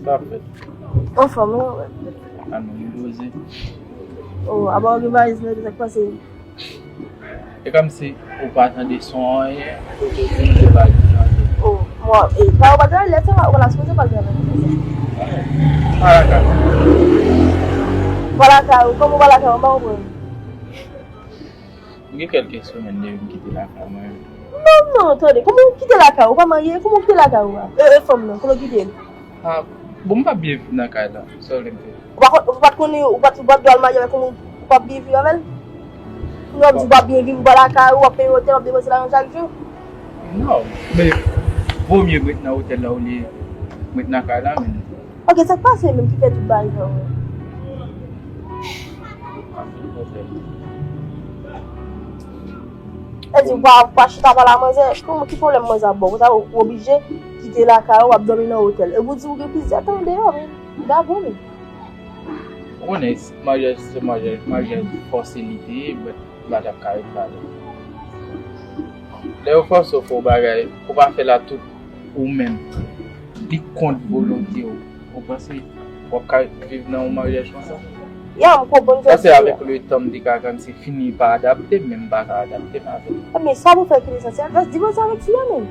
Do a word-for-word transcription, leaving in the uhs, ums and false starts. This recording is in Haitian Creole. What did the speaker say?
Sa ap fèt. Anfòm, wi. An nou poze. Oh, aba w gen valiz nan, sa k pase? E kòmsi ou pa tande son anyen, ou te vin de valiz nan. Oh, mwen, e, pa ou pa travay, lè sa, ou pa la sipoze pa travay. Pa lakay. Pa lakay, ou, kòman ou pa lakay, ou pa konprann. M gen kèlke semèn depi m kite lakay mwen. Non, non, tande, kòman ou kite lakay, ou pa marye, kòman ou kite lakay ou a? E, e fanm nan, kote w kite l? Ah, bon, m pa byen viv nan kay la. Sa w vle m fè? Ou pa, ou pa t konnen, ou pa t, ou pa t dwe al marye avèk yon moun ou pa byen viv avè l? Kounye a w ap di ou pa byen viv, ou pa lakay ou, w ap peye otèl, w ap depanse lajan chak jou. Non, men vo mye m ret nan otèl la olye m ret nan kay la, men. Ok, sa k pase menm ki fè tout bagay sa yo? E di, ou pa, ou pa chita pale a manzè, kòman, ki pwoblèm manzè ap ba w? Konsa ou, ou oblije kite lakay ou, w ap dòmi nan otèl. E pou di ou gen plizyè tan deyò, men, gade, men. Ou konnen, maryaj se maryaj, maryaj fòse li te ye, but m pa t ap ka ret ladan. Lè yo fòse w fè yon bagay, ou pa fè l a tout ou menm. Li kont volonte w. Ou panse w ap ka viv nan yon maryaj konsa? Ya, m konprann sa. Sa se avèk le tan m te ka kòmsi fini pa adapte, men m pa ka adapte m avè l. Men sa pou fè ki lesansyèl, just divorce avèk fi a, men.